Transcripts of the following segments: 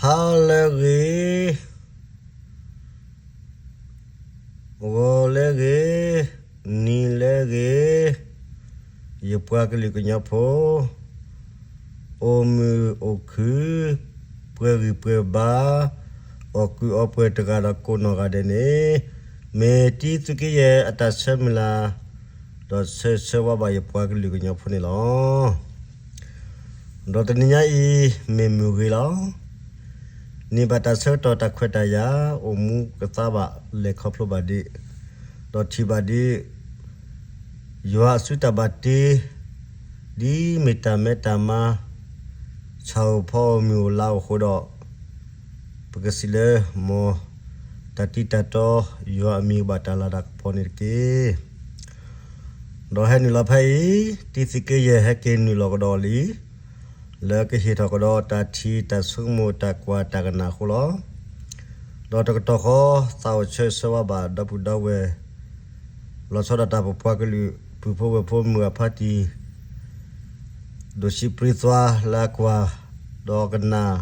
ဟါလၢအဂ့ၤ, ဂီၤလၢအဂ့ၤ, နံၤလၢအဂ့ၤ, ယပှၤကလုာ်ကညီဖိ အိၣ်မုာ်အိၣ်ခုၣ်, ပှဲၤဂံၢ်ပှဲၤဘါ, အီၣ်ကုးအီပှဲၤတဂၤဒီးကိးနီၢ်ဂၤဒဲးန့ၣ်, မ့ၢ်တံသုးက့ယဲၢ်အတၢ်ဆၢမုၢ်လၢ်, ဒီးဆၢဆၢဝါဘၣ်ယပှၤကလုာ်ကညီဖိန့ၣ်လီၤ. ဒီးတနံၤညါအံၤ မ့ၢ်မုၢ်ဂ့ၤလီၤ. န့ၢ်ဘၣ်တၢ်ဆၢကတီၢ်တၢ်ခွဲးတၢ်ယာ် အိၣ်မူကသါဘၣ်လဲၤခီဖျိဘၣ်ဒံး, ဒီးထံၣ်ဘၣ်ဒံး ယွၤအစုတၢ်ဘၣ်တ့ ဒ်မ့ၢ်တၢ်မဲတၢ်မါ ဆၣ်ဧိၤဖီဧိၤမုၢ်ဧိၤလါဧိၤအဃိဒီး, ပကစံးလၢ မ်တၢ်တံတၢ်တီ ယွၤအမံၤကဘၣ်တၢ်လၤတၢ်ကပီၤန့ၣ်တက့ၢ်. ဒီးဟဲနုာ်လီၤဖဲအံၤ, တံသုးက့ယဲၢ်ဟဲက့ၤနုာ်လီၤကဒီးလံ, လၢကဟ့ၣ်ထီၣ်ကဒီးတၢ်ထံၣ်တၢ်ဆိကမိၣ်တၢ်ကွၢ်တၢ်ကနၣ်အဃိလီၤ. ဒီးတကတီၢ်ဃီ သးအိၣ်ဆၢဂ့ၤဆၢဝါဘၣ်ဒီပုၢ်ဒီဝဲၢ် လီၤဆီဒၣ်တၢ် ပပှၤကလုာ် ပုၢ်ဖိဝဲၢ်ဖိမုၢ်အဖါတံၢ် ဒိၣ်ဆံးပြံသွါလၢအကွၢ် ဒီးကနၣ်,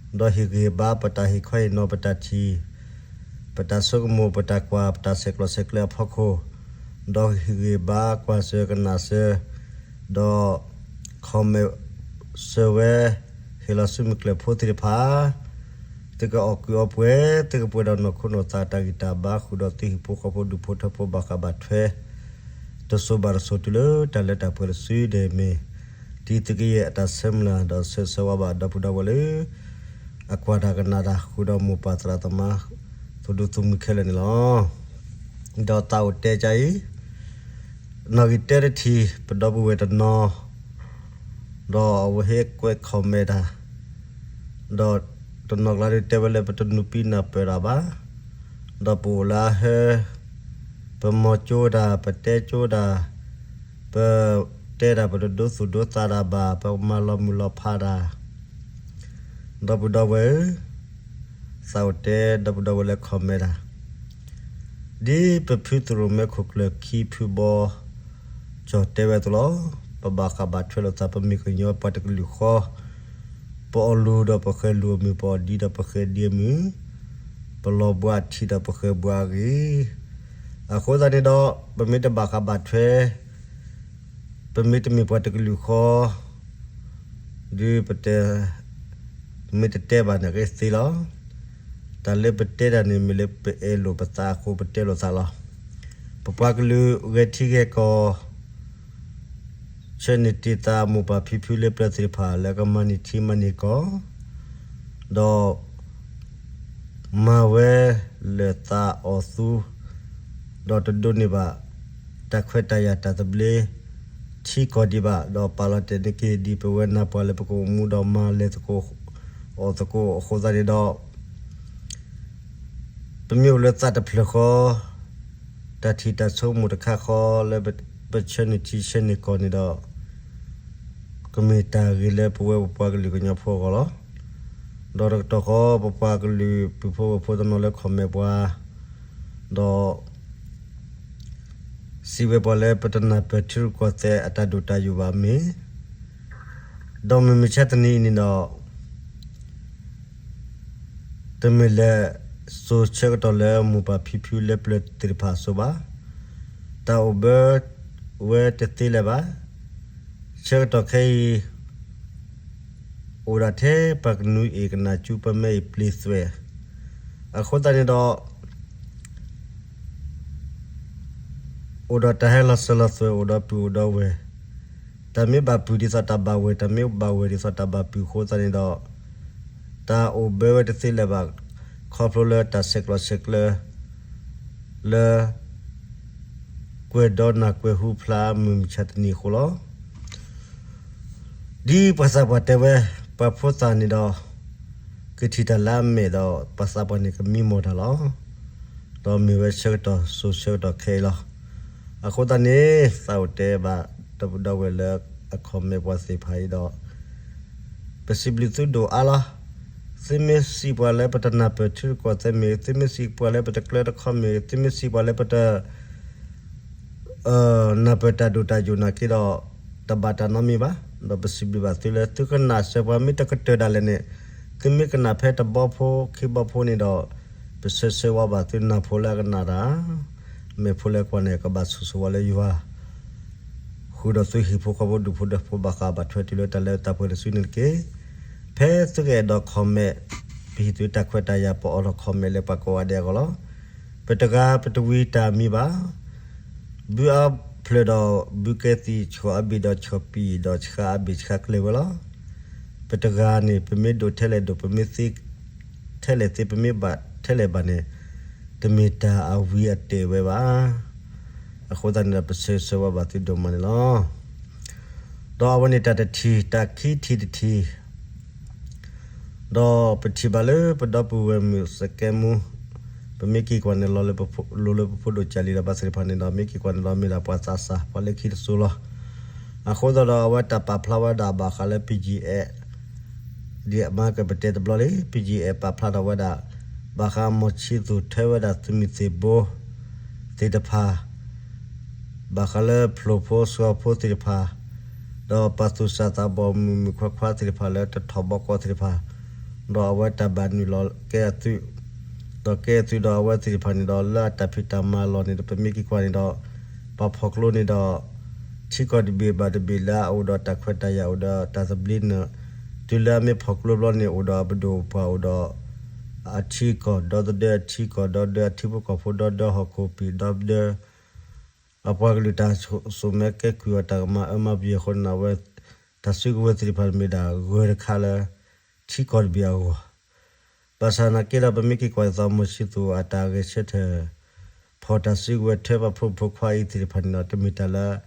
ဒီးဟ့ၣ်ဂံၢ်ဟ့ၣ်ဘါ ပတၢ်ဟ့ၣ်ခီဟ့ၣ်နီၤ ပတၢ်ထံၣ်, ပတၢ်ဆိကမိၣ် ပတၢ်ကွၢ် ပတၢ်ဆဲးကျိးဆဲးကျၢအဖီခိၣ်, ဒီးဟ့ၣ်ဂံၢ်ဟ့ၣ်ဘါကွၢ်စၢၤကနၣ်စၢၤ, ဒီး comment စၢၤဝဲ ဟ့ၣ်လီၤဆူမုၢ်ကျၢၢ်ဖိသ့ၣ်တဖၣ် သုကအီၣ်ကုးအီပှဲၤ, သုကပှဲၤဒီးနီၢ်ခိနီၢ်သး တၢ်ဂံၢ်တၢ်ဘါ ဃုာ်ဒီးသုဟံၣ်ဖိဃီဖိဒူၣ်ဖိထၢဖိ ဘၣ်ဃးဘၣ်ထွဲ တစိၤဘၣ်တစိၤ တုၤလၢတၢ်လၢတၢ်ပှဲၤတစုဒီး မ့ၢ်တံသုးက့ယဲၢ်အတၢ်ဆၢမုၢ်လၢ် ဒီးဆၢဂ့ၤဆၢဝါဘၣ်ဒီပုၢ်ဒီဝဲၢ်လၢ အကွၢ်တၢ်ကနၣ်တၢ် ဃုာ်ဒီးမိၢ်ပၢ်သရၣ်သမါ သူၣ်ဒူသးမုာ်ခဲလၢာ်န့ၣ်လီၤ. ဒီးသးအိၣ်တဲကအံၤ နီၣ်ဂံၢ်တၢတထံၣ် ပဒီပုၢ်ဝဲၢ်တနီၤ ဒီးအဝဲဟ့ၣ်ကွဲး comment တၢ်, ဒီးတနီၤကျါဒီးတဲဝဲလၢ ပတနုာ်ပံနၢ်ပၢၢ်တၢ်ဘၣ်, ဒီးပအိၣ်လၢအဟၢ, ပမၤကၠိတၢ် ပတဲကၠိတၢ်, ပတဲတၢ် ပတဒိသူၣ်ဒိသးတၢ်ဘၣ်, ပမၤလီၤမုၢ်လီၤဖးတၢ် ဒီပုၢ်ဒီဝဲၢ်ဧၢ, သးအိၣ်တဲဒီပုၢ်ဒီဝဲၢ်လၢ comment တၢ်, ဒ်ပဖုသရိၣ်မဲခိၣ်ကျၢၢ်ခံဖုဘီ ကၠီၣ်တဲဝဲအသိးလီၤ. ပဘၣ်ဃးဘၣ်ထွဲလိာ်သး ပမ့ၢ်ကညီပှၤတကလုာ်ဃီ, ပအီၣ်လိၤဒီးပဃဲၤလိၤအမုၢ်, ပအီၣ်ဒံဒီးပဃဲၤဒံအမုၢ်, ပလီၤဘှါထံဒီးပဃဲၤဘှါအဂ့ၢ်, အဃိသတးန့ၣ်ဒီး ပမ့ၢ်တဘၣ်ဃးဘၣ်ထွဲ ပမ့ၢ်တမ့ၢ်ပှၤတကလုာ်ဃီ ဒီးပတဲ, မ့ၢ်တတဲဘၣ်န့ၣ်ဂ့ၤသ့လီၤ. တၢ်လၢပတဲတၢ်န့ၣ် မ့ၢ်လၢပအဲၣ်လိာ်ပသးအဃိ ပတဲလိာ်သးလီၤ. ပပှၤကလုာ်ဂဲၤထံဂဲၤကီၢ် ဆၢန့ၢ်တ့ၢ်သးမိၢ်ပၢ်ဖံဖုလၢပျၢၤသ့ၣ်တဖၣ် လၢကမၤန့ၢ်ထံမၤန့ၢ်ကီၢ် ဒီး မၤဝဲလၢသးအီၣ်သူ ဒီးတဒိးန့ၢ်ဘၣ် တၢ်ခွဲးတၢ်ယာ်တၢ်သဘျ့ ထံကီၢ်ဒံးဘၣ်, ဒီးပာ်လီၤတဲာ်န့ၢ်က့ၤဒံး ပဝဲနၢ်ပှၤလၢပကအိၣ်မူဒီးမၤလဲၤသကိးအီၣ်သကိးအဃိသတးန့ၣ်ဒီး ပမ့ၢ်အိၣ်လၢသးတဖျၢၣ်ဃီ တၢ်ထံၣ်တၢ်ဆိကမိၣ်တခါဃီလၢပဆၢန့ၢ်ထံဆၢန့ၢ်ကီၢ်န့ၣ်ဒီး ကမ့ၢ်တၢ်ဂ့ၤလၢပဝဲပပှၤကလုာ်ကညီဖိအဂီၢ်လီၤ. ဒီးတကတီၢ်ဃီ ပပှၤကလုာ်ပုၢ်ဖိဝဲၢ်ဖိတနီၤလၢ comment ပှၤ ဒီး စံးဝဲပှၤလၢပတနၢ်ပၢၢ်ထံရူၢ်ကီၢ်သဲးအတၢ်ဒိၣ်တၢ်ယိာ်ဘၣ်မ့ၢ် ဒီးမုၢ်မဆါတနံၤအံၤန့ၣ်ဒီး တမ့ၢ်လၢစိၤဆၢကတီၢ်လၢမိၢ်ပၢ်ဖံဖုလၢပျၢၤသ့ၣ်တဖၣ်အစိၤဘၣ်. တၢ်အိၣ်ဘၢဝဲတသ့လၢၤဘၣ်. ဆၢကတီၢ်ခဲအံၤ အိၣ်ဒၣ်ထဲပှၤကနူးအ့ၣ်ကနၣ်ကၠူပမဲအံၤပျ့ၤသွဲၣ် အဃိသတးန့ၣ်ဒီး အိၣ်ဒီးတၢ်ဟဲလီၤစၢၤလီၤသွဲၣ် အိၣ်ဒီးပုၢ်အိၣ်ဒီးဝဲၢ်, တၢ်မ့ၢ်ဘၣ်ပုၢ်ဒ်သိးတၢ်ဘၣ်ဝဲၢ်, တၢ်မ့ၢ်ဘၣ်ဝဲၢ်ဒ်သိးတၢ်ဘၣ်ပုၢ်အဃိသတးန့ၣ်ဒီး တၢ်အိၣ်ဘၢဝဲတသ့လၢၤဘၣ် ခီဖျိလၢတၢ်ဆဲးကျိးဆဲးကျၢ လၢ ကွဲးဒီးနၢ်ကွဲးဟူဖျါမုၢ်မဆါတနံၤအဃိလီၤ. ဒ်ပှၤသးပှၢ်တဲဝဲ, ပှၤဖိသၣ်န့ၣ်ဒီး ကထံၣ်တၢ်လၢအမဲာ်ဒီး ပှၤသးပှၢ်န့ၣ်ကမံမီၢ်တၢ်လီၤ. ဒီးမ့ၢ်ဝဲဆၢကတီၢ်စိၤဆၢကတီၢ်ခဲအံၤလီၤ. အဃိသတးန့ၣ် သးအိၣ်တဲဘၣ်ဒီပုၢ်ဒီဝဲၢ်လၢအ comment ပှၤသ့ၣ်တဖၣ်အံၤဒီး ပစံးဘျုးသုဒိၣ်အါလီၤ. သုမ့ၢ်စံးပှၤလၢပတနၢ်ပၢၢ်ထံရူၢ်ကီၢ်သဲးမ့ၢ်ဂ့ၤ, သုမ့ၢ်စံးပှၤလၢပတကျၢၤတခီမ့ၢ်ဂ့ၤ, သုမ့ၢ်စံးပှၤလၢပတ နၢ်ပၢၢ်တၢ်ဒိၣ်တၢ်ယိာ်နာ်က့ဒီး တဘၣ်တၢ်နီတမံၤဘၣ်. ဒီးပစံးဘျုးဘၣ်သုလၢ သုကနၣ်စၢၤပှၤမ့ၢ်တကတၢၢ်ဒၣ်လဲာ်န့ၣ်, က သုမ့ၢ်ကနၣ်ဖဲတဘီဖိခံဘီဖိန့ၣ်ဒီး, ပဆၢဆၢဝါဘၣ်သုနၢ်ဖိလၢအကနၣ်တၢ်, မဲာ်ဖိလၢကွၢ်န့ၣ် ကဘၣ်ဆိၣ်ဂ့ၤဝဲလၢယွၤ ဃုာ်ဒီးသုဟံၣ်ဖိဃီဖိဒူၣ်ဖိထၢဖိဘၣ်ဃးဘၣ်ထွဲတုၤလၢတၢ်လၢတၢ်ပှဲၤတစုန့ၣ်တက့ၢ်. ဖဲသုကအဲၣ်ဒိး comment, ပဟံၣ်သုတၢ်ခွဲးတၢ်ယာ် ပအိးထီၣ် comment လၢပှၤကိးဂၤဒဲးအဂီၢ်လီၤ. ပတဂၤပတဝံၤတၢ်မံၤဘၣ်. ဘုအါဖျၢၣ်ဒီးဘုကဲသံၣ်, ဆှီအါဘ့ၣ်ဒီးဆှီပံာ်, ဒီးဆှါအါဘ့ၣ်ဆှါကျဲၤဝဲလီၤ. ပတဂၤန့ၣ် ပမ့ၢ်ဒိၣ်ထဲလဲၣ်ဒိၣ်, ပမ့ၢ်သ့ထဲလဲၣ်သ့, ပမ့ၢ်ဘၣ်ထဲလဲၣ်ဘၣ်န့ၣ်, တမ့ၢ်တၢ်အဝံအတဲာ်ဝဲဘၣ်. အဃိသတးန့ၣ်ဒီး ပဆၢဂ့ၤဆၢဝါဘၣ်သုဒိၣ်မးန့ၣ်လီၤ. ဒီးအဝဲန့ၣ်တၢ်တထံၣ်, တၢ်ခံထံၣ်တထံၣ် ဒီးပထံၣ်ဘၣ်လၢပဒီပုၢ်ဝဲၢ်မုၣ်စကဲမူ, ပမ့ၢ်က့ၤကွၢ်န့ၣ် လီၤလၢပဖိဒိၣ်ကၢ်လံဒီး ဘၣ်သ့ၣ်တဖၣ်န့ၣ်ဒီး မ့ၢ်က့ၤကွၢ်န့ၣ်ဒီး မ့ၢ်ဒၣ်ပှၤသးစၢ် ပှၤလၢခံတစိၤလီၤ. အဃိသတးဒီး အဝဲတၢ်ပာ်ဖျါဝဲဒၣ်ဘၣ်ဃးလၢ ပီၣ်ကၠံၣ်အဲး ဒ်အမါကပတဲတဘျီလံ, ပီၣ်ကၠံၣ်အဲး ပာ်ဖျါထီၣ်ဝဲဒၣ် ဘၣ်ဃးမီၢ်ဆံသူၣ်ထၢဝဲဒၣ်သုးမုၢ်သံၣ်ဘိသ့ၣ်တဖၣ်, ဘၣ်ဃးလၢဖျိၣ်ဖိစှီၤဖိသ့ၣ်တဖၣ်, ဒီးပှၤသူၣ်စၢ်သးဘီၣ်မုၣ်မုၣ်ခွါခွါသ့ၣ်တဖၣ်လၢတထီၣ်ဘီကီၢ်သ့ၣ်တဖၣ်, ဒီးအဝဲတၢ်ဘၣ်နုာ်လီၤကဲအသုး, ဒီးကဲအသုးဒီးအဝဲသ့ၣ်တဖၣ်န့ၣ်ဒီး လၢအတၢ်ဖံးတၢ်မၤလီၢ်န့ၣ်ဒီး ပမ့ၢ်က့ၤကွၢ်န့ၣ်ဒီး ပှၤဖီၣ်ကျိန့ၣ်ဒီး ထံကီၢ်တဘ့ၣ်ဘၣ်တဘ့ၣ်လၢအအိၣ်ဒီးတၢ်ခွဲးတၢ်ယာ်အိၣ်ဒီးတၢ်သဘျ့န့ၣ်, တုၤလၢအမ့ၢ်ဖီၣ်ကျိဘျီန့ၣ် အိၣ်ဒီးအပဒိၣ်ပှၢ်အိၣ်ဒီး အထံကီၢ်ဒီသဒၢအထံကီၢ်ဒီသဒၢအထံဖိကီၢ်ဖိဒီသဒၢဟီၣ်ခိၣ်ပံာ်ဒီသဒၢ အပှၤကလုာ်တၢ်စိာ်မဲကဲကုၢ်အီၤတၢ်ကမၤအၢမၤပှဲၤအဃိန့ၣ် အဝဲတၢ်စုကဝဲၤသ့ၣ်တဖၣ်မ့ၢ်ဒၣ်ဂၢၤတခါလၢ ထံကီၢ်တဘ့ၣ်အဂီၢ် ဘၣ်ဆၣ်နာ်က့ဒီး ပမ့ၢ်က့ၤကွၢ်ဒ်သိး မီၢ်ဆံသူၣ်အတၢ်ဂဲၤဆၢထၢၣ် ဖီၣ်တၢ်စုကဝဲၤထၢပှၤဖိမုၣ်ဖိခွါအံၤသ့ၣ်တဖၣ်န့ၣ်ဒီး တမ့ၢ်တၢ်လၢ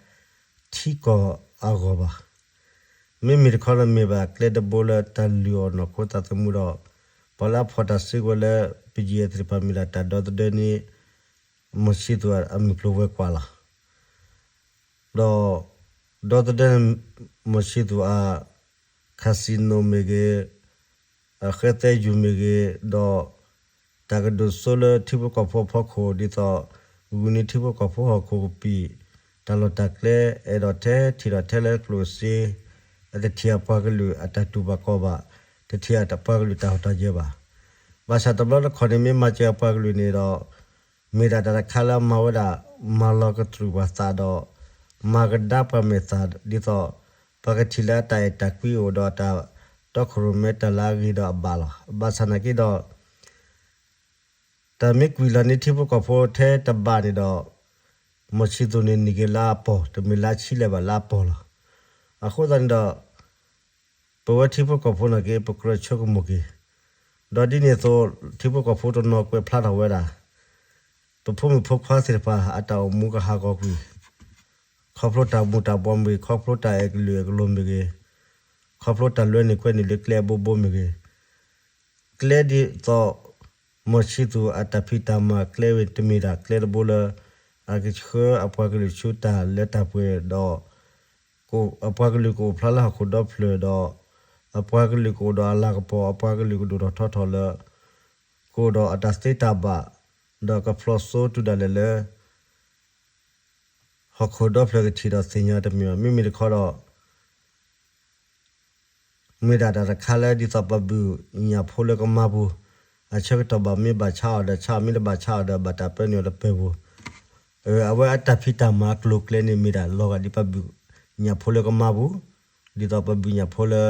ထံကီၢ်အဂီၢ်ဘၣ်. မ့မ့ၢ်တခီဒီး မ့ၢ်ဘၣ်ကျဲတဘိလၢတၢ်လုၢ်အီၣ်နီၢ်ခိသးသမူဒီး ပှၤလၢအဖီၣ်တၢ်စုကဝဲၤလၢ ပီၣ်ကၠံၣ်အဲးသ့ၣ်တဖၣ်မ့ၢ်ဒၣ်တၢ်ဒီသဒၢန့ၢ် မီၢ်ဆံသူၣ်အမုၢ်ကျိၤဝဲၤကွာ်လီၤ. ဒီး ဒီသဒၢန့ၣ် မီၢ်ဆံသူၣ်အ casino မ့ၢ်ဂ့ၤ, အဃဲသဲယူၤမ့ၢ်ဂ့ၤ, ဒီး တၢ်ကဒိၣ်စိလၢထံဖိကီၢ်ဖိအဖီခိၣ် ဒ်သိး ဂုာ်န့ၢ်ထံဖိကီၢ်ဖိဟီၣ်ခိၣ်ကပံာ် တၢ်လီၢ်တၢ်ကျဲ အဲၣ်ဒိးထဲထံၣ်ဒီးထဲလၢကျိၣ်စ့, တထံၣ်အပှၤကလုာ်အတၢ်တူၢ်ဘၣ်ခီၣ်ဘၣ်, တထံၣ်အပှၤကလုာ်တၢ်ဟီၣ်တၢ်ယၢၤဘၣ်. ဘၣ်ဆၣ်တဘျီတခီၣ်န့ၣ် မ့ၢ်မၤစၢၤအပှၤကလုာ်န့ၣ်ဒီး မ့ၢ်ဒၣ်တၢ်တခါလၢအမၤဝဲဒၣ် မၤလီၤကတြူာ်ပှၤသးဒီး မၤကဒါပှၤမဲာ်သၣ် ဒ်သိး ပှၤကထံၣ်လၢအတၢ်အဲၣ်တၢ်ကွံအိၣ်ဒီးတၢ်တီခိၣ်ရိၣ်မဲတၢ်လၢအဂ့ၤဒီးအဘၣ်လီၤ. ဘၣ်ဆၣ်နာ်က့ဒီး တၢ်မ့ၢ်ကွံာ်လီၤန့ၢ်ထံဖိကီၢ်ဖိထဲတဘးန့ၣ်ဒီး မီၢ်ဆံသူၣ်န့ၣ်နံၤက့ၤလၢအပီၢ် တမ့ၢ်လၢအဆံးလဲၣ်ဘၣ်လၢအပီၢ်လီၤ. အဃိသတးန့ၣ်ဒီး ပဝဲထံဖိကီၢ်ဖိနာ်က့ ပကြၢးဆိကမိၣ်က့ၤ, ဒီးဒ်န့ၣ်အသိး ထံဖိကီၢ်ဖိတနီၤကွဲးဖျါထီၣ်ဝဲဒၣ် ပဖိမုၣ်ဖိခွါသ့ၣ်တဖၣ် အတၢ်အိၣ်မူကဟးဂီၤကွံာ် ခီဖျိတၢ်မူၤတၢ်ဘှီမ့ၢ်ဂ့ၤ, ခီဖျိတၢ်အဲၣ်ကလုာ်အဲၣ်ကလိၤမ့ၢ်ဂ့ၤ, ခီဖျိတၢ်လွဲန့ၢ်ကွဲန့ၢ်လၢကျဲအဘိဘိမ့ၢ်ဂ့ၤ, ကျဲဒ်သိး မီၢ်ဆံသူၣ်အတၢ်ဖံးတၢ်မၤကျဲဝဲ တမ့ၢ်ဒၣ်ကျဲတဘိလၢ အကဆှၢအပှၤကလုာ်ဆူတၢ်လၢတၢ်ပှဲၤဒီး အပှၤကလုာ်ကအိၣ်ဖျါလၢဟီၣ်ခိၣ်ဒီဖျၢၣ်ဒီး အပှၤကလုာ်ကအိၣ်ဒီးအလၤကပီၤ, အပှၤကလုာ်ကဒိၣ်ထီၣ်ထီထီၣ်လၢ ကအိၣ်ဒီးအတၢ်သ့တၢ်ဘၣ်, ဒီးကဖျီစိတုၤဒၣ်လဲာ်လၢ ဟီၣ်ခိၣ်ဒီဖျၢၣ်ကထံၣ်ဒီးသ့ၣ်ညါတမ့ၢ်ဘၣ်. မ့မ့ၢ်တခီဒီး မ့ၢ်ဒၣ်တၢ်တခါလၢဒ်သိးပဘုၣ်ညၣ်ဖိလၢကမါပူၤ, အဆၢကတီၢ်ဘၣ်မ့ၢ်ဘၣ်ဆါအီၤဒီးဆါအီၤ, မ့ၢ်တဘၣ်ဆါအီၤဒီးဆါအီၤမ့ၢ်တဘၣ်ဆါအီၤဒီးဘၣ်တၢ်ပၢနုာ်အီၤဒီးပၢပူၤ, အဝဲအတၢ်ဖံးတၢ်မၤအကျိၤအကျဲန့ၣ်မ့ၢ်ဒၣ်လီၤဂာ်ဒ်ပဘုၣ်ညၣ်ဖိလၢကမါပူၤ, ဒ်သိးပဘုၣ်ညၣ်ဖိလၢ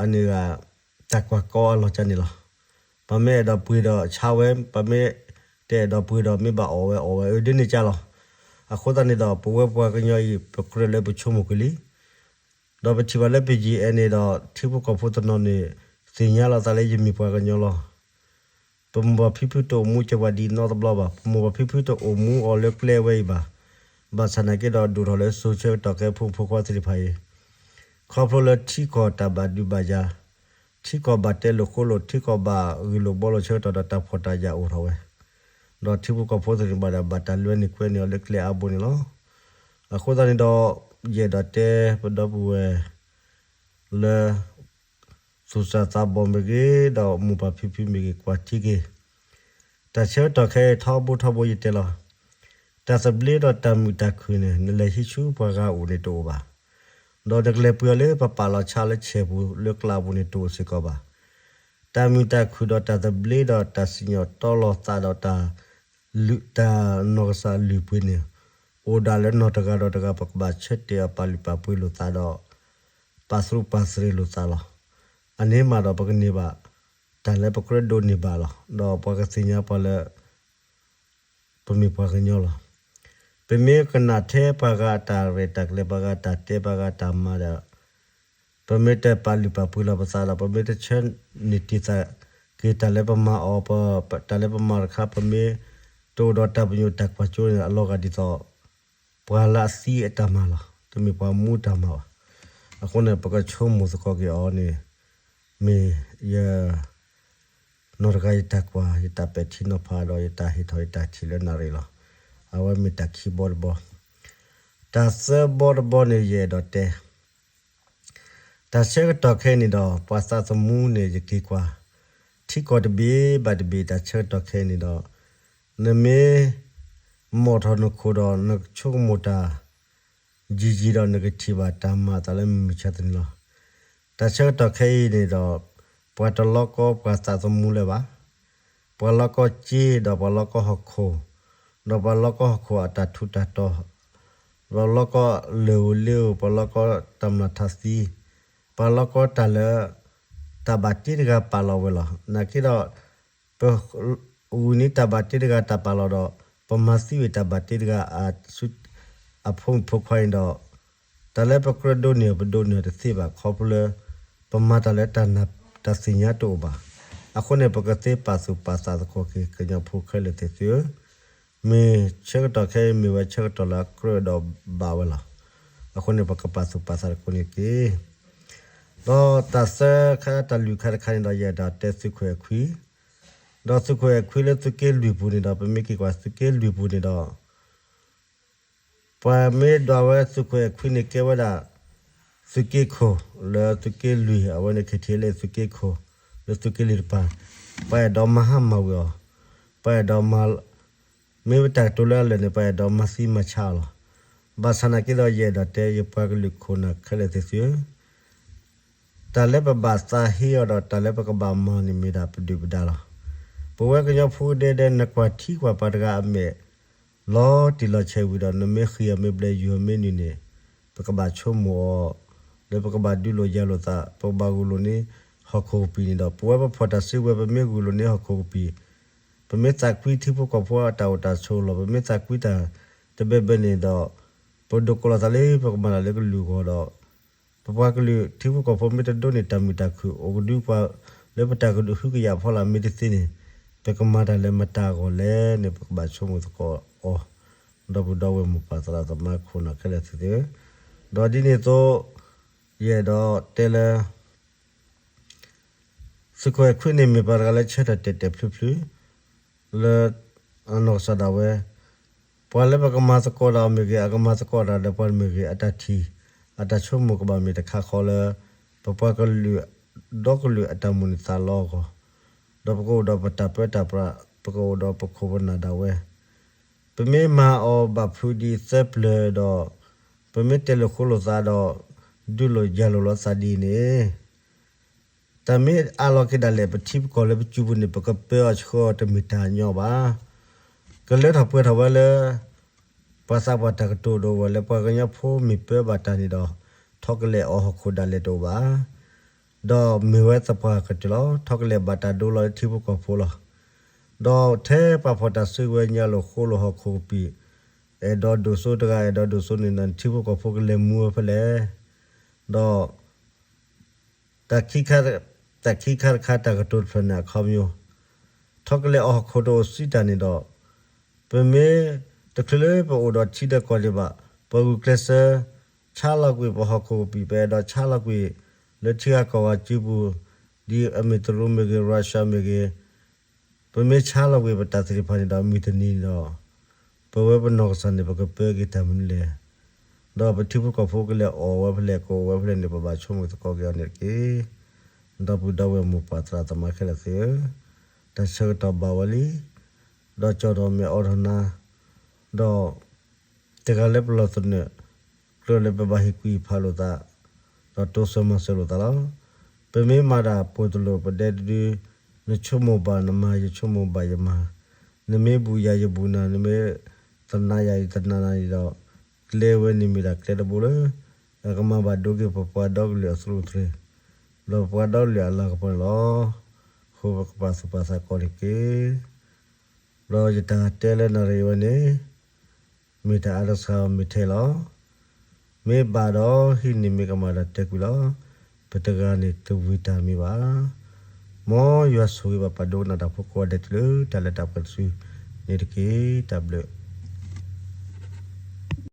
အန့ၣ်ဂ့ၤ တၢ်ကွၢ်ကီအလီၢ်ကန့ၣ်လီၤ. ပမ့ၢ်အဲၣ်ဒိးပှ့ၤဒီးဆါဝဲ, ပမ့ၢ်တအဲၣ်ဒိးပှ့ၤဒီးမ့ၢ်ဘၣ်အီၣ်ဝဲအီၣ်ဝဲ အဒ်န့ၣ်ကလီၤ. အဃိသတးန့ၣ်ဒီး ပဝဲပှၤကညီအံၤ ပကြၢးလၢပဆိကမိၣ်ကွံာ်လံ. ဒီးပထံၣ်ဘၣ်လၢပယံၤအဲၣ်န့ၣ်ဒီး ထံဖိကီၢ်ဖိတနီၤန့ၣ် သ့ၣ်ညါလီၤသးလၢယမ့ၢ်ပှၤကညီလီၤ. ပမိၢ်ပၢ်ဖံဖုတအိၣ်မူစၢၤပှၤဒ်နီတဘျီဘၣ်. ပမိၢ်ပၢ်ဖံဖုတအိၣ်မူအီၤလၢကျဲဝဲအံၤဘၣ်. ဘၣ်ဆၣ်နာ်က့ဒီးဒိၣ်ထီၣ်လၢစိၤဆၢကတီၢ်ခဲအံၤဖိမုၣ်ဖိခွါသ့ၣ်တဖၣ်အံၤ ခီဖျိလၢထံကီၢ်တၢ်ဘၣ်ဒုးဘၣ်ယၤ, ထံကီၢ်ဘၣ်တဲလိာ်ဃိလိာ်, ထံကီၢ်ဘၣ်ဂ့ၢ်လိာ်ဘှီလိာ်ဆၢကတီၢ်ဒီးတၢ်ဖှီၣ်တၢ်ယာ်အိၣ်ထီၣ်ဝဲ, ဒီးထံဖိကီၢ်ဖိသ့ၣ်တဖၣ်ဒီးဘၣ်တၢ်လွဲန့ၢ်ကွဲန့ၢ်အီၤလၢကျဲအါဘိန့ၣ်လီၤ. အဃိသတးန့ၣ်ဒီး ယအဲၣ်ဒိးတဲပဒီပုၢ်ဝဲၢ် လၢ သူၣ်စၢ်သးဘီၣ်မ့ၢ်ဂ့ၤ, ဒီးမိၢ်ပၢ်ဖံဖုမ့ၢ်ဂ့ၤ, ကွၢ်ထံက့ၤ တၢ်ဆၢကတီၢ်ခဲအံၤထီဘိထီဘိယတဲလီၤ. တၢ်သဘျ့ဒီးတၢ်မုာ်တၢ်ခုၣ်န့ၣ် နလဲၤဟံးဆူပှၤဂၤအအိၣ်န့ၣ်တအိၣ်ဘၣ်. ဒီးနကလဲၤပှ့ၤအီၤလၢပပာ်လီၤဆါလၢဆဲးပူၤလၢကျါပူၤန့ၣ်တအိၣ်စ့ၢ်ကီးဘၣ်. တၢ်မုာ်တၢ်ခုၣ်ဒီးတၢ်သဘျ့ဒီးတၢ်စံၣ်ညီၣ်တီလီၤသးဒီးတၢ် တၢ်နီၢ်ကစၢ်လုၢ်ပှ့ၤန့ၣ် အိၣ်ဒၣ်လၢနီၢ်တဂၤဒီးတဂၤ ပကဘၣ်ဆၢတဲာ်အီၤပာ်လုၢ်ပာ်ပှ့ၤလိာ်သးဒီး ပာ်သူၣ်ပာ်သးလိာ်သးလီၤ. အန့ၣ်မးဒီးပကန့ၢ်ဘၣ် တၢ်လၢပကြၢးဒိးန့ၢ်ဘၣ်လီၤ. ဒီးပှၤကသ့ၣ်ညါပှၤလၢ ပမ့ၢ်ပှၤကညီလီၤ. ပမ့ၢ်ကနၣ်ထဲပှၤဂၤအတၢ်ရဲၣ်တၢ်ကျဲၤ ပှၤဂၤတၢ်တဲ ပှၤဂၤတၢ်မၤဒီး ပမ့ၢ်တပာ်လုၢ်ပာ်ပှ့ၤလီၤပသးဒီး ပမ့ၢ်တဆၢန့ၢ်တံၢ်သးက့ၤတၢ်လၢပမၤအီၤ တၢ်လၢပမၤတခါ ပမ့ၢ်တအိၣ်ဒီးတၢ်ပညိၣ်တၢ်ကွၢ်စိန့ၣ် အလီၤဂာ်ဒ်သိး ပှၤလၢအသံအတၢ်မၤလီၤ. တမ့ၢ်ပှၤမူတၢ်မၤဘၣ်. အဃိန့ၣ် ပကဆိကမိၣ်သကိးက့ၤအီၤန့ၣ် မ့ၢ်ယ နီၢ်တဂၤယတၢ်ကွၢ် ယတၢ်ပဲာ်ထံနီၤဖးဒီး ယတၢ်ဟ့ၣ်ထီၣ်ယတၢ်ထံၣ်လၢနၣ်ရံၣ်လီၤ. အဝဲမ့ၢ်တၢ်ခံဘီတဘီ. တၢ်သၢဘီတဘီန့ၣ် ယအဲၣ်ဒိးတဲ တၢ်ဆၢကတီၢ်ခဲအံၤန့ၣ်ဒီး ပှၤသးသမူန့ၣ် ယက့ၤကွၢ် ထံကီၢ်တဘ့ၣ်ဘၣ်တဘ့ၣ် တၢ်ဆၢကတီၢ်ခဲအံၤန့ၣ်ဒီး နမ့ၢ် မိာ်ထီၣ်နခိၣ်ဒီး နဆိကမိၣ်တၢ် ယံာ်ယံာ်ဒီး နကထံၣ်ဘၣ်တၢ်မၤအသးလၢမုၢ်မဆါတနံၤလီၤ. တၢ်ဆၢကတီၢ်ခဲအံၤန့ၣ်ဒီး ပှၤတလီကီပှၤသးသမူလၢၤဘၣ်. ပှၤလီကီစ့ဒီးပှၤလီကီဟီၣ်ခိၣ်, ဒီးပှၤလီကီဟီၣ်ခိၣ်အတၢ်ထူးတၢ်တီၤ, ပှၤလီကီလၢၢ်ဧိၤလ့ဧိၤ, ပှၤလီကီတၢ်မျၢ်ထးသံ, ပှၤလီကီတၢ်လၢ တၢ်ဘၣ်တ့တဂၤပာ်လီၤဝဲလီၤ. နာ်က့ဒီး ပ ဂုာ်န့ၢ်တၢ်ဘၣ်တ့တဂၤတၢ်ပာ်လီၤဒီး ပမၤသံဝဲတၢ်ဘၣ်တ့တဂၤ အဖိမုၣ်ဖိခွါန့ၣ်ဒီး တၢ်လၢပကြၢးဒိးန့ၢ်အီၤ ပဒိးန့ၢ်အီၤတသ့ဘၣ် ခီဖျိလၢ ပမၤတၢ်လၢ တၢ်သ့ၣ်ညါတအိၣ်ဘၣ်. အဃိန့ၣ် ပကသ့ပာ်သူၣ်ပာ်သးသကိးက့ၤ ကညီဖိခဲလၢာ်သ့ၣ်သုဧၢ, မ့ၢ်ဆၢကတီၢ်ခဲအံၤ မ့ၢ်ဝဲဆၢကတီၢ်လၢအကြၢးဒီးဘၣ်ဝဲလီၤ. အဃိန့ၣ် ပကပာ်သူၣ်ပာ်သးသကိးန့ၣ်တက့ၢ်. ဒီးတၢ်သၢခါတၢ်လွံၢ်ခါတခါန့ၣ်ဒီး ယအဲၣ်ဒိးတဲသုးခိၣ်အဲၣ်ခွံ, ဒီးသုးခိၣ်အဲၣ်ခွံလၢသုးက့လွံၢ်ပူၤန့ၣ်ဒီး ပမ့ၢ်က့ၤကွၢ်သုးက့လွံၢ်ပူၤန့ၣ်ဒီး ပှၤမ့ၢ်ဒွးဝဲသုးခိၣ်အဲၣ်ခွံန့ၣ် ကဲဝဲဒၣ် သုးက့ခိၣ်လၢသုးက့လွံၢ်, အဝဲန့ၣ် KTLA သုးက့ခိၣ် လၢသုးက့လွံၢ်တပၤ, ပှၤအဲၣ်ဒိးမၤဟါမၢ်ဝံၤအီၤ, ပှၤအဲၣ်ဒိးမၤ မ့ၢ်ဝဲတၢ်ကတိၤလၢအလၢာ်န့ၣ် ပှၤအဲၣ်ဒိးမၤသံမၤဆါအီၤလီၤ. ဘၣ်ဆၣ်နာ်က့ဒီး ယအဲၣ်ဒိးတဲ ယပှၤကလုာ်ခိၣ်နၢ်ခဲလၢာ်သ့ၣ်သုဧၢ, တၢ်လၢပဘၣ်သးဟ့အီၤဒီး တၢ်လၢပကဘၣ်မၤန့ၣ် မ့ၢ်ဒၣ်ပဒုၣ်ပဒါလီၤ. ပဝဲကညီဖိဒဲဒဲ နကွၢ်ထံကွၢ်ပၤတဂၤအမဲာ် လီၤတံၢ်လီၤဆဲးဝံၤဒီး နမ့ၢ်ဃံအီၤမ့ၢ်ဘျဲး ယူၤအီၤမ့ၢ်နုာ်န့ၣ် ပကဘၣ်ဆိကမိၣ်အီၤ လၢပကဘၣ်ဒုးလိာ်ယၤလိာ်သး ပကဘၣ်ဂုာ်လိာ်န့ၢ်ဟီၣ်ခိၣ်ကပံာ်န့ၣ်ဒီး ပဝဲပဖီၣ်တၢ်စုကဝဲၤ ပမ့ၢ်ဂုာ်လိာ်န့ၢ်ဟီၣ်ခိၣ်ကပံာ် ပမ့ၢ်သးကွံထံဖိကီၢ်ဖိအတၢ်အိၣ်တၢ်ဆိးလီၤ. ပမ့ၢ်သးကွံတၢ်တဘဲဘဲန့ၣ်ဒီး ပဒိးကိးလီၤသးလၢပကမၤတၢ်လၢကလုာ်အဂီၢ်ဒီး ပပှၤကလုာ်ထံဖိကီၢ်ဖိမ့ၢ်တဒိးန့ၢ်တၢ်မုာ်တၢ်ခုၣ် အိၣ်ကဒုပှၤလၢပတၢ်ကဒုးဟုကယာ်အဖီလာ်မ့ၢ်တသ့န့ၣ် ပကမၤတၢ်လၢမတၤအဂီၢ်လဲၣ်န့ၣ် ပကဘၣ်ဆိကမိၣ်သကိးအီၤ ဒီပုၢ်ဒီဝဲၢ်မိၢ်ပၢ်သရၣ်သမါခိၣ်နၢ်ခဲလၢာ်သ့ၣ်သုဧၢ, ဒီးဒ်န့ၣ်အသိး ယအဲၣ်ဒိးတဲလၢ သုးခိၣ်အဲၣ်ခွံန့ၣ် မ့ၢ်ပှၤတဂၤလၢဆၢထၢၣ်တဲာ်တဲာ်ဖျုးဖျုး လၢအနီၢ်ကစၢ်ဒၣ်ဝဲ ပှၤလၢပကမၤသကိးတၢ်အီၤမ့ၢ်ဂ့ၤ အကမၤသကိးတၢ်ဒီးပှၤမ့ၢ်ဂ့ၤ အတၢ်ထံၣ် အတၢ်ဆိကမိၣ်ကဘၣ်မ့ၢ်တခါဃီလၢ ပပှၤကလုာ် ဒီကလုာ်အတၢ်မိၣ်န့ၢ်သးလီအဂီၢ်, ဒီးပကအိၣ်ဒီးပတၢ်ပၢတၢ်ပြး ပကအိၣ်ဒီးပခိၣ်ပနၢ်ဒၣ်ဝဲ ပမ့ၢ်မၤအီၤဘၣ်ဖုးဒ်သၢပျၢၤဒီး ပမ့ၢ်တဲလိာ်ဃိလိာ်သးဒီး ဒုးလိာ်ယၤလိာ်လိာ်သးဒ်အံၤန့ၣ် တၢ်မ့ၢ်အးလီၤက့ၤဒၣ်လဲာ် ပထံပကီၢ်လၢပစုပူၤန့ၣ် ပကပၢအီၤဆှၢအီၤတမ့ၢ်တၢ်ညီဘၣ်. ကလၢထီၣ်ပှဲၤထီၣ်ဝဲလၢ ပှၤသးပှၢ်တၢ်ကတိၤဒိးဝဲလၢ ပှၤကညီဖိမ့ၢ်ပၢဘၣ်တၢ်န့ၣ်ဒီး ထီကလဲာ်အီၤဟီၣ်ခိၣ်ဒၣ်လဲာ်တအိၣ်ဘၣ်. ဒီးမ့ၢ်ဝဲသပှၢ်ကတၢၢ်လီၤ. ထီကလဲာ်ဘၣ်တၢ်ဒိလီၤလၢထံဖိကီၢ်ဖိလီၤ. ဒီးထဲပှၤဖီၣ်တၢ်စုကဝဲၤညါလိာ်ဃိလိာ်ဟီၣ်ခိၣ်ကပံာ် အဲၣ်ဒိးဒိၣ်စိတဂၤ အဲၣ်ဒိးဒိၣ်စိန့ၣ်ဒီး ထံဖိကီၢ်ဖိကလဲၤမူဝဲဖဲလဲၣ်. ဒီး တၢ်ခံခါ တၢ်ခံခါတခါတၢ်ကတိၤတဖျၢၣ်န့ၣ်အခီပညီ ထီကလဲာ်အီၤဟီၣ်ခိၣ်တအိၣ်စံးတၢ်န့ၣ်ဒီး ပမ့ၢ်တချုးလၢပအိၣ်ဒီးထံဒီးကီၢ်ဒံးဘၣ် ပဂုာ်ကျဲးစၢး ဆါလီၤကွံာ်ပဟီၣ်ခိၣ်ကပံာ် ပအဲၣ်ဒိးဆါလီၤကွံာ် လၢထံဂၤကီၢ်ဂၤစုပူၤ ဒ်အမ့ၢ်တရူးမ့ၢ်ဂ့ၤ Russia မ့ၢ်ဂ့ၤ ပမ့ၢ်ဆါလီၤကွံာ်ပတၢ်သ့ၣ်တဖၣ်န့ၣ်ဒီး မုၢ်တနံၤန့ၣ်ဒီး ပဝဲပနီၢ်ကစၢ်န့ၣ် ပကပၢက့ၤတၢ်မနုၤလဲၣ်. ဒီးပထံဖိကီၢ်ဖိကလဲၤအီၣ်ဝဲဖဲလဲၣ် ကအိၣ်ဝဲဖဲလဲၣ်န့ၣ် ပဘၣ်ဆိကမိၣ်သကိးက့ၤအီၤန့ၣ်တက့ၢ်. ဒီပုၢ်ဒီဝဲၢ်မိၢ်ပၢ်သရၣ်သမါခဲလၢာ်သ့ၣ်ဧၢ, တၢ်ဆၢကတီၢ်ဘၣ်ဝဲလံ. ဒီးကၠီၣ်ထီၣ်မဲာ်အိးထီၣ်နၤ, ဒီး တဂၤလၢပလီၢ်သနၢၣ် ကြၢးလၢပဘၣ်ဟ့ၣ်ကူၣ်ဟ့ၣ်ဖးလိာ်သး ဒီးတိစၢၤမၤစၢၤလိာ်သးလီၤ. ပမ့ၢ်မၤတၢ်ပိာ်တလိာ်ပဒဲတဒု, နဆိကမိၣ်ဘၣ်နမၤ ယဆိကမိၣ်ဘၣ်ယမၤ, နမ့ၢ်ဘူၣ်ယၤယဘူၣ်နၤ, နမ့ၢ်သနာ်ယၤယသနာ်နၤဒီး, ကျဲဝဲန့ၣ်မ့ၢ်ဒၣ်ကျဲတဘိလၢ အကမၤဘၣ်ဒိက့ၤပပှၤဒီကလုာ်အသရူးသရ့ၤ, ဒီးပပှၤဒီကလုာ်အလၤကပီၤန့ၣ်လီၤ. အဃိပကပာ်သူၣ်ပာ်သးကိးန့ၣ်တက့ၢ်. ဒီးယတၢ်တဲလၢနၣ်ရံၣ်ဝဲန့ၣ် မ့ၢ်တၢ်အါတစှၤမ့ၢ်ထဲလီၤ. မ့ၢ်ဘၣ်ဒီးဟံးန့ၢ်မ့ၢ်ကမၣ်ဒီးတဲကွံာ်လီၤ. ပတဂၤန့ၣ်တဝံၤတၢ်မံၤဘၣ်. မ်ယွၤဆိၣ်ဂ့ၤဘၣ်ပှၤဒိကနၣ်တၢ်ဖိကိးဂၤဒဲးတုၤလၢတၢ်လၢတၢ်ပှဲၤတစုန့ၣ်တက့ၢ်. တၢ်ဘျုး